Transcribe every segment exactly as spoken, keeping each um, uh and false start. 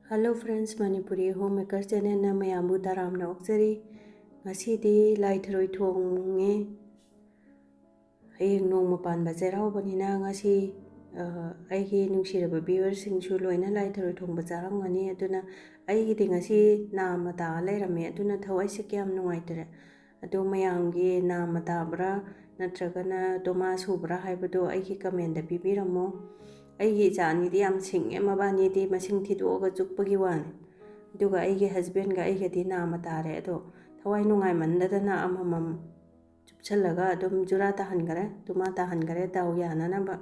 Hello friends, Manipuri Homemaker channelꯅ ꯃꯌꯥꯝꯕꯨ ꯇꯔꯥꯝꯅ ꯑꯣꯛꯆꯔꯤ꯫ ꯉꯁꯤꯗꯤ ꯂꯥꯏ ꯊꯔꯣꯏ ꯊꯣꯡꯉꯦ꯫ ꯍꯌꯦꯡ ꯅꯣꯡꯃ ꯄꯥꯟꯕ ꯆꯩꯔꯥꯎꯕꯅꯤꯅ ꯉꯁꯤ, ꯑ, ꯑꯩꯒꯤ ꯅꯨꯡꯁꯤꯔꯕ viewerꯁꯤꯡꯁꯨ ꯂꯣꯏꯅ ꯂꯥꯏ ꯊꯔꯣꯏ ꯊꯣꯡꯕ ꯆꯥꯔꯝꯒꯅꯤ꯫ ꯑꯗꯨꯅ ꯑꯩꯒꯤꯗꯤ ꯉꯁꯤ ꯅꯥꯃ ꯇꯥ ꯂꯩꯔꯝꯃꯦ꯫ ꯑꯗꯨꯅ ꯊꯋꯥꯏꯁꯦ ꯀꯌꯥꯝ ꯅꯨꯡꯉꯥꯏꯇꯔꯦ꯫ ꯑꯗꯣ ꯃꯌꯥꯝꯒꯤ ꯅꯥꯃ ꯇꯥꯕ꯭ꯔꯥ ꯅꯠꯇ꯭ꯔꯒꯅ ꯇꯣꯃꯥ ꯁꯨꯕ꯭ꯔꯥ ꯍꯥꯏꯕꯗꯣ ꯑꯩꯒꯤ commentꯗ ꯄꯤꯕꯤꯔꯝꯃꯣ꯫ ꯑꯩꯒꯤ ꯏꯆꯥ ꯑꯅꯤꯗꯤ ꯌꯥꯝ ꯁꯤꯡꯉꯦ, ꯃꯕꯥꯅꯤꯗꯤ ꯃꯁꯤꯡ ꯊꯤꯗꯣꯛꯑꯒ ꯆꯨꯞꯄꯒꯤ ꯋꯥꯅꯤ꯫ ꯑꯗꯨꯒ ꯑꯩꯒꯤ husbandꯒ ꯑꯩꯒꯗꯤ ꯅꯥꯃ ꯇꯥꯔꯦ꯫ ꯑꯗꯣ ꯊꯋꯥꯏ ꯅꯨꯡꯉꯥꯏꯃꯟꯗꯗꯅ ꯑꯃꯃꯝ ꯆꯨꯞꯁꯜꯂꯒ ꯑꯗꯨꯝ ꯖꯨꯔꯥ ꯇꯥꯍꯟꯈꯔꯦ, ꯇꯨꯃꯥ ꯇꯥꯍꯟꯈꯔꯦ, ꯗꯥꯎ ꯌꯥꯅꯅꯕ꯫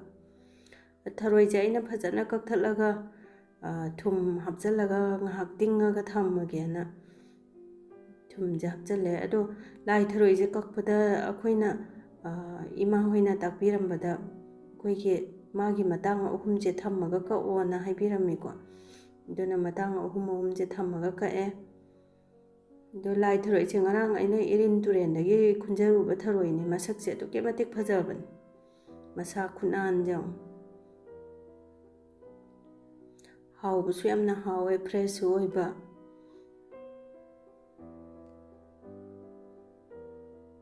ꯊꯔꯣꯏꯁꯦ ꯑꯩꯅ ꯐꯖꯅ ꯀꯛꯊꯠꯂꯒ, ꯑ, ꯊꯨꯝ ꯍꯥꯞꯆꯜꯂꯒ ꯉꯥꯏꯍꯥꯛ ꯇꯤꯡꯉꯒ ꯊꯝꯃꯒꯦꯅ ꯊꯨꯝꯁꯦ ꯍꯥꯞꯆꯜꯂꯦ꯫ ꯑꯗꯣ ꯂꯥꯏ ꯊꯔꯣꯏꯁꯦ ꯀꯛꯄꯗ ꯑꯩꯈꯣꯏꯅ, ꯑ, ꯏꯃꯥ ꯍꯣꯏꯅ ꯇꯥꯛꯄꯤꯔꯝꯕꯗ ꯑꯩꯈꯣꯏꯒꯤ ꯃꯥꯒꯤ ꯃꯇꯥꯡ ꯑꯍꯨꯝꯁꯦ ꯊꯝꯃꯒ ꯀꯛꯑꯣꯅ ꯍꯥꯏꯕꯤꯔꯝꯃꯤꯀꯣ꯫ ꯑꯗꯨꯅ ꯃꯇꯥꯡ ꯑꯍꯨꯝ ꯑꯍꯨꯝꯁꯦ ꯊꯝꯃꯒ ꯀꯛꯑꯦ꯫ ꯑꯗꯣ ꯂꯥꯏ ꯊꯔꯣꯏꯁꯦ ꯉꯔꯥꯡ ꯑꯩꯅ ꯏꯔꯤꯟ ꯇꯨꯔꯦꯟꯗꯒꯤ ꯈꯨꯟꯖꯔꯨꯕ ꯊꯔꯣꯏꯅꯦ꯫ ꯃꯁꯛꯁꯦ ꯑꯗꯨꯛꯀꯤ ꯃꯇꯤꯛ ꯐꯖꯕꯅꯤ, ꯃꯁꯥ ꯈꯨꯅꯥꯟꯁꯦ ꯌꯦꯡꯉꯨ꯫ ꯍꯥꯎꯕꯁꯨ ꯌꯥꯝꯅ ꯍꯥꯎꯋꯦ, freshꯁꯨ ꯑꯣꯏꯕ꯫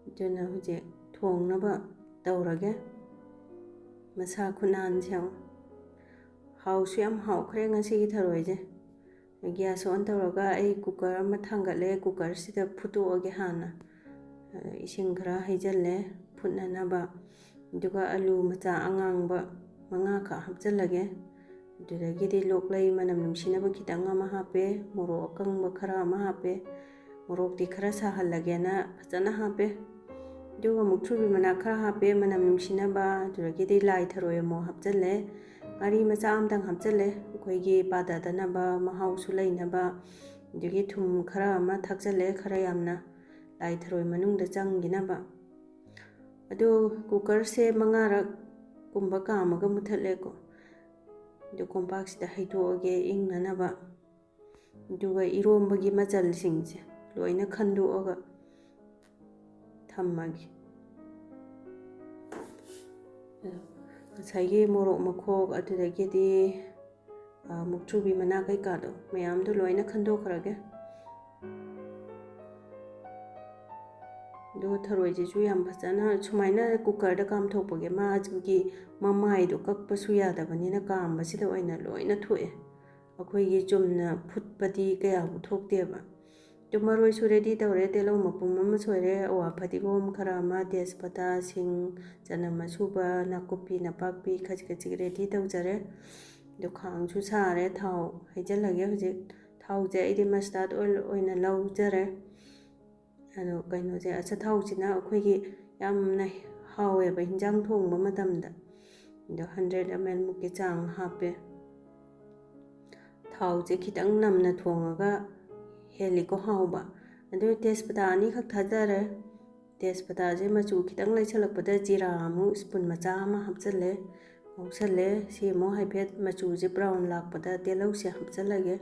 ꯑꯗꯨꯅ ꯍꯧꯖꯤꯛ ꯊꯣꯡꯅꯕ ꯇꯧꯔꯒꯦ꯫ ꯃꯁꯥ ꯈꯨꯅꯥꯟꯁꯦ ꯌꯦꯡꯉꯨ꯫ ꯍꯥꯎꯁꯨ ꯌꯥꯝ ꯍꯥꯎꯈ꯭ꯔꯦ ꯉꯁꯤꯒꯤ ꯊꯔꯣꯏꯁꯦ꯫ Gas on ꯇꯧꯔꯒ ꯑꯩ cooker ꯑꯃ ꯊꯥꯡꯒꯠꯂꯦ꯫ Cookerꯁꯤꯗ ꯐꯨꯠꯇꯣꯛꯑꯒꯦ ꯍꯥꯟꯅ꯫ ꯏꯁꯤꯡ ꯈꯔ ꯍꯩꯖꯤꯜꯂꯦ ꯐꯨꯠꯅꯅꯕ꯫ ꯑꯗꯨꯒ ꯑꯂꯨ ꯃꯆꯥ ꯑꯉꯥꯡꯕ ꯃꯉꯥꯈꯛ ꯍꯥꯞꯆꯤꯜꯂꯒꯦ꯫ ꯑꯗꯨꯗꯒꯤꯗꯤ ꯂꯣꯛꯂꯩ ꯃꯅꯝ ꯅꯨꯡꯁꯤꯅꯕ ꯈꯤꯇꯪ ꯑꯃ ꯍꯥꯞꯄꯦ, ꯃꯣꯔꯣꯛ ꯑꯀꯪꯕ ꯈꯔ ꯑꯃ ꯍꯥꯞꯄꯦ꯫ ꯃꯣꯔꯣꯛꯇꯤ ꯈꯔ ꯁꯥꯍꯜꯂꯒꯦꯅ ꯐꯖꯅ ꯍꯥꯞꯄꯦ꯫ ꯑꯗꯨꯒ ꯃꯨꯛꯊ꯭ꯔꯨꯕꯤ ꯃꯅꯥ ꯈꯔ ꯍꯥꯞꯄꯦ ꯃꯅꯝ ꯅꯨꯡꯁꯤꯅꯕ꯫ ꯑꯗꯨꯗꯒꯤꯗꯤ ꯂꯥꯏ ꯊꯔꯣꯏ ꯑꯃꯨꯛ ꯍꯥꯞꯆꯤꯜꯂꯦ꯫ ꯉꯥꯔꯤ ꯃꯆꯥ ꯑꯃꯇꯪ ꯍꯥꯞꯆꯤꯜꯂꯦ, ꯑꯩꯈꯣꯏꯒꯤ ꯄꯥꯗꯗꯅꯕ, ꯃꯍꯥꯎꯁꯨ ꯂꯩꯅꯕ꯫ ꯑꯗꯒꯤ ꯊꯨꯝ ꯈꯔ ꯑꯃ ꯊꯥꯛꯆꯤꯜꯂꯦ, ꯈꯔ ꯌꯥꯝꯅ, ꯂꯥꯏ ꯊꯔꯣꯏ ꯃꯅꯨꯡꯗ ꯆꯪꯈꯤꯅꯕ꯫ ꯑꯗꯨ cookerꯁꯦ ꯃꯉꯥꯔꯛ ꯀꯨꯝꯕ ꯀꯥꯝꯃꯒ ꯃꯨꯊꯠꯂꯦꯀꯣ꯫ ꯑꯗꯨ ꯀꯣꯝꯄꯥꯛꯁꯤꯗ ꯍꯩꯗꯣꯛꯑꯒꯦ ꯏꯪꯅꯅꯕ꯫ ꯑꯗꯨꯒ ꯏꯔꯣꯝꯕꯒꯤ ꯃꯆꯜꯁꯤꯡꯁꯦ ꯂꯣꯏꯅ ꯈꯟꯗꯣꯛꯑꯒ ꯊꯝꯃꯒꯦ꯫ ꯉꯁꯥꯏꯒꯤ ꯃꯣꯔꯣꯛ ꯃꯈꯣꯛ, ꯑꯗꯨꯗꯒꯤꯗꯤ, ꯃꯨꯛꯊ꯭ꯔꯨꯕꯤ ꯃꯅꯥ ꯀꯩꯀꯥꯗꯣ ꯃꯌꯥꯝꯗꯣ ꯂꯣꯏꯅ ꯈꯟꯗꯣꯛꯈ꯭ꯔꯒꯦ꯫ ꯑꯗꯨꯒ ꯊꯔꯣꯏꯁꯤꯁꯨ ꯌꯥꯝ ꯐꯖꯅ ꯁꯨꯃꯥꯏꯅ ꯀꯨꯀꯔꯗ ꯀꯥꯝꯊꯣꯛꯄꯒꯤ ꯃꯥꯒꯤ ꯃꯃꯥꯏꯗꯣ ꯀꯛꯄꯁꯨ ꯌꯥꯗꯕꯅꯤꯅ ꯀꯥꯝꯕꯁꯤꯗ ꯑꯣꯏꯅ ꯂꯣꯏꯅ ꯊꯣꯛꯑꯦ꯫ ꯑꯩꯈꯣꯏꯒꯤ ꯆꯨꯝꯅ ꯐꯨꯠꯄꯗꯤ ꯀꯌꯥꯕꯨ ꯊꯣꯛꯇꯦꯕ꯫ ꯑꯗꯨ ꯃꯔꯣꯏꯁꯨ ꯔꯦꯗꯤ ꯇꯧꯔꯦ꯫ ꯇꯤꯜꯍꯧ ꯃꯄꯨꯝ ꯑꯃ ꯁꯣꯏꯔꯦ, ꯑꯋꯥ ꯐꯗꯤꯒꯣꯝ ꯈꯔ ꯑꯃ, ꯇꯦꯖꯄꯇꯥ, ꯁꯤꯡ, ꯆꯅꯝ ꯑꯁꯨꯕ, ꯅꯥꯀꯨꯞꯄꯤ ꯅꯄꯥꯛꯄꯤ ꯈꯖꯤꯛ ꯈꯖꯤꯛ ꯔꯦꯗꯤ ꯇꯧꯖꯔꯦ꯫ ꯑꯗꯨ ꯈꯥꯡꯁꯨ ꯁꯥꯔꯦ, ꯊꯥꯎ ꯍꯩꯖꯤꯜꯂꯒꯦ ꯍꯧꯖꯤꯛ꯫ ꯊꯥꯎꯁꯦ ꯑꯩꯗꯤ ꯃꯁꯇꯥꯔꯗ ꯑꯣꯏꯜ ꯑꯣꯏꯅ ꯂꯧꯖꯔꯦ꯫ ꯑꯗꯣ ꯀꯩꯅꯣꯁꯦ, ꯑꯆꯥꯊꯥꯎꯁꯤꯅ ꯑꯩꯈꯣꯏꯒꯤ ꯌꯥꯝꯅ ꯍꯥꯎꯋꯦꯕ ꯍꯤꯟꯖꯥꯡ ꯊꯣꯡꯕ ꯃꯇꯝꯗ꯫ ꯑꯗꯣ ꯍꯟꯗ꯭ꯔꯦꯠ ꯑꯦꯝ ꯑꯦꯜ ꯃꯨꯛꯀꯤ ꯆꯥꯡ ꯍꯥꯞꯄꯦ꯫ ꯊꯥꯎꯁꯦ ꯈꯤꯇꯪ ꯅꯝꯅ ꯊꯣꯡꯉꯒ ꯍꯦꯜꯂꯤꯀꯣ ꯍꯥꯎꯕ꯫ ꯑꯗꯨ ꯇꯦꯖꯄꯇꯥ ꯑꯅꯤꯈꯛ ꯊꯥꯗꯔꯦ꯫ ꯇꯦꯖꯄꯇꯥꯁꯦ ꯃꯆꯨ ꯈꯤꯇꯪ ꯂꯩꯁꯜꯂꯛꯄꯗ ꯖꯤꯔꯥ ꯑꯃꯨꯛ ꯁ꯭ꯄꯨꯟ ꯃꯆꯥ ꯑꯃ ꯍꯥꯞꯆꯜꯂꯦ, ꯉꯧꯁꯜꯂꯦ꯫ ꯁꯤ ꯑꯃꯨꯛ ꯍꯥꯏꯐꯦꯠ ꯃꯆꯨꯁꯦ ꯕ꯭ꯔꯥꯎꯟ ꯂꯥꯛꯄꯗ ꯇꯤꯜꯍꯧꯁꯦ ꯍꯥꯞꯆꯜꯂꯒꯦ꯫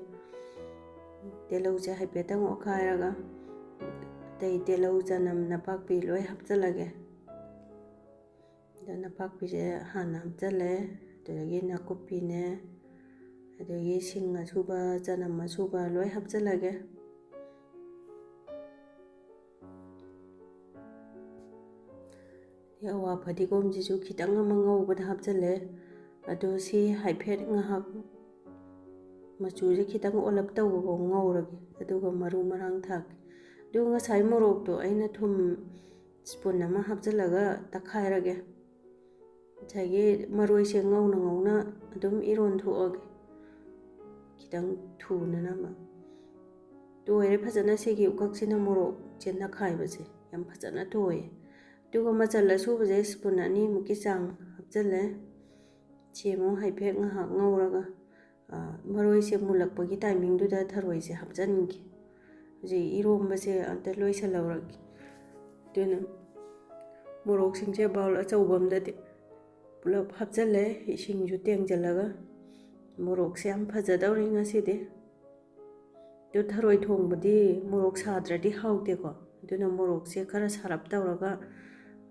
ꯇꯤꯜꯍꯧꯁꯦ ꯍꯥꯏꯐꯦꯠꯇꯪ ꯑꯣꯠꯈꯥꯏꯔꯒ ꯑꯇꯩ ꯇꯤꯜꯍꯧ, ꯆꯅꯝ, ꯅꯄꯥꯛꯄꯤ ꯂꯣꯏ ꯍꯥꯞꯆꯜꯂꯒꯦ꯫ ꯑꯗ ꯅꯄꯥꯛꯄꯤꯁꯦ ꯍꯥꯟꯅ ꯍꯥꯞꯆꯜꯂꯦ, ꯑꯗꯨꯗꯒꯤ ꯅꯥꯀꯨꯞꯄꯤꯅꯦ, ꯑꯗꯒꯤ ꯁꯤꯡ ꯑꯁꯨꯕ, ꯆꯅꯝ ꯑꯁꯨꯕ ꯂꯣꯏ ꯍꯥꯞꯆꯜꯂꯒꯦ꯫ ꯑꯗꯩ ꯑꯋꯥ ꯐꯗꯤꯒꯣꯝꯁꯤꯁꯨ ꯈꯤꯇꯪ ꯑꯃ ꯉꯧꯕꯗ ꯍꯥꯞꯆꯜꯂꯦ꯫ ꯑꯗꯨ ꯁꯤ ꯍꯥꯏꯐꯦꯠ ꯉꯥꯏꯍꯥꯛ ꯃꯆꯨꯁꯦ ꯈꯤꯇꯪ ꯑꯣꯜꯂꯞ ꯇꯧꯕꯐꯥꯎ ꯉꯧꯔꯒꯦ, ꯑꯗꯨꯒ ꯃꯔꯨ ꯃꯔꯥꯡ ꯊꯥꯛꯀꯦ꯫ ꯑꯗꯨꯒ ꯉꯁꯥꯏ ꯃꯣꯔꯣꯛꯇꯣ ꯑꯩꯅ ꯊꯨꯝ ꯁ꯭ꯄꯨꯟ ꯑꯃ ꯍꯥꯞꯆꯜꯂꯒ ꯇꯛꯈꯥꯏꯔꯒꯦ꯫ ꯉꯁꯥꯏꯒꯤ ꯃꯔꯣꯏꯁꯦ ꯉꯧꯅ ꯉꯧꯅ ꯑꯗꯨꯝ ꯏꯔꯣꯟ ꯊꯣꯛꯑꯒꯦ, ꯈꯤꯇꯪ ꯊꯨꯅꯅꯕ꯫ ꯇꯣꯏꯔꯦ ꯐꯖꯅ ꯁꯤꯒꯤ ꯎꯀꯛꯁꯤꯅ ꯃꯣꯔꯣꯛꯁꯦ ꯅꯛꯈꯥꯏꯕꯁꯦ ꯌꯥꯝ ꯐꯖꯅ ꯇꯣꯏꯌꯦ꯫ ꯑꯗꯨꯒ ꯃꯆꯜ ꯑꯁꯨꯕꯁꯦ ꯁ꯭ꯄꯨꯟ ꯑꯅꯤꯃꯨꯛꯀꯤ ꯆꯥꯡ ꯍꯥꯞꯆꯜꯂꯦ꯫ ꯁꯤ ꯑꯃꯨꯛ ꯍꯥꯏꯐꯦꯠ ꯉꯥꯏꯍꯥꯛ ꯉꯧꯔꯒ, ꯑ, ꯃꯔꯣꯏꯁꯦ ꯃꯨꯜꯂꯛꯄꯒꯤ ꯇꯥꯏꯃꯤꯡꯗꯨꯗ ꯊꯔꯣꯏꯁꯦ ꯍꯥꯞꯆꯤꯟꯒꯦ꯫ ꯍꯧꯖꯤꯛ ꯏꯔꯣꯝꯕꯁꯦ ꯑꯝꯇ ꯂꯣꯏꯁꯤꯜꯍꯧꯔꯒꯦ꯫ ꯑꯗꯨꯅ ꯃꯣꯔꯣꯛꯁꯤꯡꯁꯦ ꯕꯥꯎꯜ ꯑꯆꯧꯕ ꯑꯝꯗꯗꯤ ꯄꯨꯂꯞ ꯍꯥꯞꯆꯜꯂꯦ, ꯏꯁꯤꯡꯁꯨ ꯇꯦꯡꯁꯤꯜꯂꯒ꯫ ꯃꯣꯔꯣꯛꯁꯦ ꯌꯥꯝ ꯐꯖꯗꯧꯔꯤ ꯉꯁꯤꯗꯤ꯫ ꯑꯗꯨ ꯊꯔꯣꯏ ꯊꯣꯡꯕꯗꯤ ꯃꯣꯔꯣꯛ ꯁꯥꯗ꯭ꯔꯗꯤ ꯍꯥꯎꯇꯦꯀꯣ꯫ ꯑꯗꯨꯅ ꯃꯣꯔꯣꯛꯁꯦ ꯈꯔ ꯁꯥꯔꯞ ꯇꯧꯔꯒ,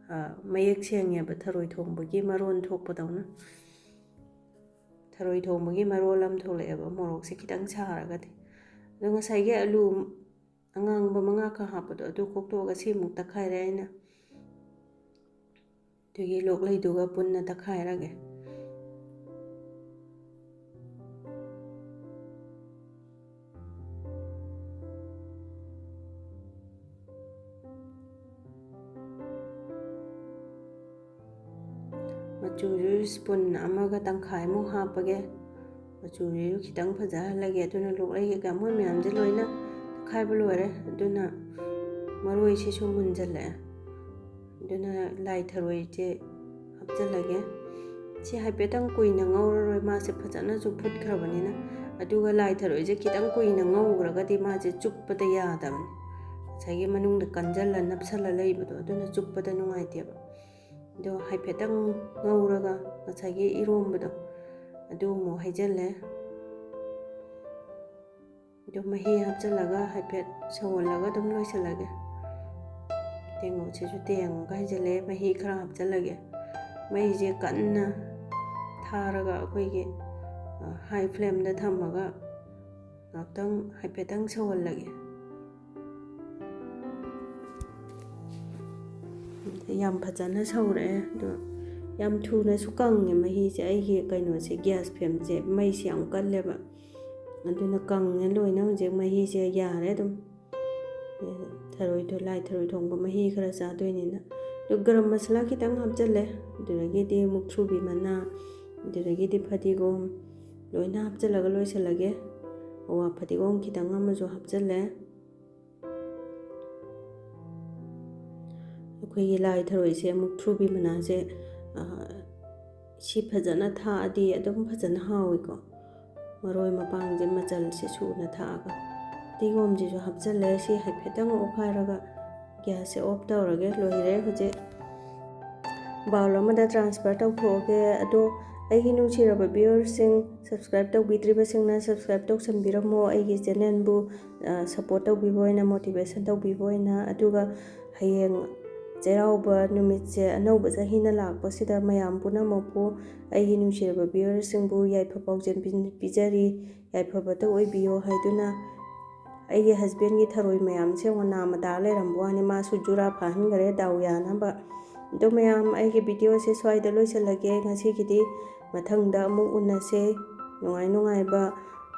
ꯑ, ꯃꯌꯦꯛ ꯁꯦꯡꯉꯦꯕ ꯊꯔꯣꯏ ꯊꯣꯡꯕꯒꯤ ꯃꯔꯣꯟ ꯊꯣꯛꯄꯗꯧꯅ꯫ ꯊꯔꯣꯏ ꯊꯣꯡꯕꯒꯤ ꯃꯔꯣꯜ ꯑꯃ ꯊꯣꯛꯂꯛꯑꯦꯕ, ꯃꯣꯔꯣꯛꯁꯦ ꯈꯤꯇꯪ ꯁꯥꯔꯒꯗꯤ꯫ ꯑꯗꯣ ꯉꯁꯥꯏꯒꯤ ꯑꯂꯨ ꯑꯉꯥꯡꯕ ꯃꯉꯥ ꯈꯛ ꯍꯥꯞꯄꯗꯣ, ꯑꯗꯨ ꯈꯣꯛꯇꯣꯛꯑꯒ ꯁꯤ ꯑꯃꯨꯛ ꯇꯛꯈꯥꯏꯔꯦ ꯑꯩꯅ꯫ ꯑꯗꯨꯒꯤ ꯂꯣꯛꯂꯩꯗꯨꯒ ꯄꯨꯟꯅ ꯇꯛꯈꯥꯏꯔꯒꯦ꯫ ꯃꯆꯨꯁꯨ spoon ꯑꯃꯒ ꯇꯪꯈꯥꯏꯃꯨꯛ ꯍꯥꯞꯄꯒꯦ꯫ ꯃꯆꯨꯁꯤꯁꯨ ꯈꯤꯇꯪ ꯐꯖꯍꯜꯂꯒꯦ꯫ ꯑꯗꯨꯅ ꯂꯣꯛꯂꯩ ꯀꯩꯀꯥ ꯃꯣꯏ ꯃꯌꯥꯝꯁꯦ ꯂꯣꯏꯅ ꯇꯛꯈꯥꯏꯕ ꯂꯣꯏꯔꯦ꯫ ꯑꯗꯨꯅ ꯃꯔꯣꯏꯁꯤꯁꯨ ꯃꯨꯟꯖꯜꯂꯛꯑꯦ꯫ ꯑꯗꯨꯅ ꯂꯥꯏ ꯊꯔꯣꯏꯁꯦ ꯍꯥꯞꯆꯤꯜꯂꯒꯦ꯫ ꯁꯤ ꯍꯥꯏꯐꯦꯠꯇꯪ ꯀꯨꯏꯅ ꯉꯧꯔꯔꯣꯏ, ꯃꯥꯁꯦ ꯐꯖꯅꯁꯨ ꯐꯨꯠꯈ꯭ꯔꯕꯅꯤꯅ꯫ ꯑꯗꯨꯒ ꯂꯥꯏ ꯊꯔꯣꯏꯁꯦ ꯈꯤꯇꯪ ꯀꯨꯏꯅ ꯉꯧꯈ꯭ꯔꯒꯗꯤ ꯃꯥꯁꯦ ꯆꯨꯞꯄꯗ ꯌꯥꯗꯕꯅꯤ꯫ ꯉꯁꯥꯏꯒꯤ ꯃꯅꯨꯡꯗ ꯀꯟꯖꯜꯂ ꯅꯞꯁꯜꯂ ꯂꯩꯕꯗꯣ, ꯑꯗꯨꯅ ꯆꯨꯞꯄꯗ ꯅꯨꯡꯉꯥꯏꯇꯦꯕ꯫ ꯑꯗꯣ ꯍꯥꯏꯐꯦꯠꯇꯪ ꯉꯧꯔꯒ ꯉꯁꯥꯏꯒꯤ ꯏꯔꯣꯝꯕꯗꯣ ꯑꯗꯨ ꯑꯃꯨꯛ ꯍꯩꯖꯤꯜꯂꯦ꯫ ꯑꯗꯨ ꯃꯍꯤ ꯍꯥꯞꯆꯤꯜꯂꯒ ꯍꯥꯏꯐꯦꯠ ꯁꯧꯍꯜꯂꯒ ꯑꯗꯨꯝ ꯂꯣꯏꯁꯤꯜꯂꯒꯦ꯫ ꯇꯦꯡꯀꯣꯠꯁꯤꯁꯨ ꯇꯦꯡꯉꯒ ꯍꯩꯖꯤꯜꯂꯦ, ꯃꯍꯤ ꯈꯔ ꯍꯥꯞꯆꯤꯜꯂꯒꯦ꯫ ꯃꯩꯁꯦ ꯀꯟꯅ ꯊꯥꯔꯒ ꯑꯩꯈꯣꯏꯒꯤ, ꯑ, high flameꯗ ꯊꯝꯃꯒ ꯉꯥꯛꯇꯪ ꯍꯥꯏꯐꯦꯠꯇꯪ ꯁꯧꯍꯜꯂꯒꯦ꯫ ꯌꯥꯝ ꯐꯖꯅ ꯁꯧꯔꯛꯑꯦ꯫ ꯑꯗꯣ ꯌꯥꯝ ꯊꯨꯅꯁꯨ ꯀꯪꯉꯦ ꯃꯍꯤꯁꯦ꯫ ꯑꯩꯒꯤ ꯀꯩꯅꯣꯁꯦ, gas flameꯁꯦ, ꯃꯩꯁꯦ ꯌꯥꯝ ꯀꯜꯂꯦꯕ꯫ ꯑꯗꯨꯅ ꯀꯪꯉꯦ ꯂꯣꯏꯅ ꯍꯧꯖꯤꯛ꯫ ꯃꯍꯤꯁꯦ ꯌꯥꯔꯦ ꯑꯗꯨꯝ꯫ ꯊꯔꯣꯏꯗꯣ, ꯂꯥꯏ ꯊꯔꯣꯏ ꯊꯣꯡꯕ ꯃꯍꯤ ꯈꯔ ꯆꯥꯗꯣꯏꯅꯤꯅ꯫ ꯑꯗꯨ ꯒꯔꯝ ꯃꯁꯥꯂꯥ ꯈꯤꯇꯪ ꯍꯥꯞꯆꯜꯂꯦ꯫ ꯑꯗꯨꯗꯒꯤꯗꯤ ꯃꯨꯛꯊ꯭ꯔꯨꯕꯤ ꯃꯅꯥ, ꯑꯗꯨꯗꯒꯤꯗꯤ ꯐꯗꯤꯒꯣꯝ ꯂꯣꯏꯅ ꯍꯥꯞꯆꯜꯂꯒ ꯂꯣꯏꯁꯤꯜꯂꯒꯦ꯫ ꯑꯋꯥ ꯐꯗꯤꯒꯣꯝ ꯈꯤꯇꯪ ꯑꯃꯁꯨ ꯍꯥꯞꯆꯜꯂꯦ꯫ ꯑꯩꯈꯣꯏꯒꯤ ꯂꯥꯏ ꯊꯔꯣꯏꯁꯦ, ꯃꯨꯛꯊ꯭ꯔꯨꯕꯤ ꯃꯅꯥꯁꯦ, ꯑ, ꯁꯤ ꯐꯖꯅ ꯊꯥꯛꯑꯗꯤ ꯑꯗꯨꯝ ꯐꯖꯅ ꯍꯥꯎꯏꯀꯣ꯫ ꯃꯔꯣꯏ ꯃꯄꯥꯡꯁꯦ, ꯃꯆꯜꯁꯦ ꯁꯨꯅ ꯊꯥꯛꯑꯒ꯫ ꯐꯗꯤꯒꯣꯝꯁꯤꯁꯨ ꯍꯥꯞꯆꯜꯂꯦ꯫ ꯁꯤ ꯍꯥꯏꯐꯦꯠꯇꯪ ꯑꯣꯠꯈꯥꯏꯔꯒ gasꯁꯦ off ꯇꯧꯔꯒꯦ꯫ ꯂꯣꯏꯔꯦ ꯍꯧꯖꯤꯛ꯫ Bowl ꯑꯃꯗ transfer ꯇꯧꯊꯣꯛꯑꯒꯦ꯫ ꯑꯗꯣ ꯑꯩꯒꯤ ꯅꯨꯡꯁꯤꯔꯕ viewerꯁꯤꯡ, subscribe ꯇꯧꯕꯤꯗ꯭ꯔꯤꯕꯁꯤꯡꯅ subscribe ꯇꯧꯁꯟꯕꯤꯔꯝꯃꯣ꯫ ꯑꯩꯒꯤ channelꯕꯨ, ꯑ, support ꯇꯧꯕꯤꯕ ꯑꯣꯏꯅ, motivation ꯇꯧꯕꯤꯕ ꯑꯣꯏꯅ꯫ ꯑꯗꯨꯒ ꯍꯌꯦꯡ ꯆꯩꯔꯥꯎꯕ ꯅꯨꯃꯤꯠꯁꯦ, ꯑꯅꯧꯕ ꯆꯍꯤꯅ ꯂꯥꯛꯄꯁꯤꯗ ꯃꯌꯥꯝ ꯄꯨꯝꯅꯃꯛꯄꯨ, ꯑꯩꯒꯤ ꯅꯨꯡꯁꯤꯔꯕ viewerꯁꯤꯡꯕꯨ ꯌꯥꯏꯐ ꯄꯥꯎꯖꯦꯜ ꯄꯤ-, ꯄꯤꯖꯔꯤ꯫ ꯌꯥꯏꯐꯕꯇ ꯑꯣꯏꯕꯤꯌꯣ ꯍꯥꯏꯗꯨꯅ, ꯑꯩꯒꯤ husbandꯒꯤ ꯊꯔꯣꯏ ꯃꯌꯥꯝꯁꯦ ꯌꯦꯡꯉꯣ, ꯅꯥꯝꯃ ꯇꯥ ꯂꯩꯔꯝꯕ ꯋꯥꯅꯤ꯫ ꯃꯥꯁꯨ ꯖꯨꯔꯥ ꯐꯥꯍꯟꯈꯔꯦ, ꯗꯥꯎ ꯌꯥꯅꯕ꯫ ꯑꯗꯣ ꯃꯌꯥꯝ, ꯑꯩꯒꯤ videoꯁꯦ ꯁ꯭ꯋꯥꯏꯗ ꯂꯣꯏꯁꯤꯜꯂꯒꯦ ꯉꯁꯤꯒꯤꯗꯤ꯫ ꯃꯊꯪꯗ ꯑꯃꯨꯛ ꯎꯅꯁꯦ꯫ ꯅꯨꯡꯉꯥꯏ ꯅꯨꯡꯉꯥꯏꯕ,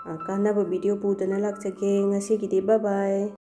ꯑ, ꯀꯥꯟꯅꯕ video ꯄꯨꯗꯨꯅ ꯂꯥꯛꯆꯒꯦ꯫ ꯉꯁꯤꯒꯤꯗꯤ bye bye꯫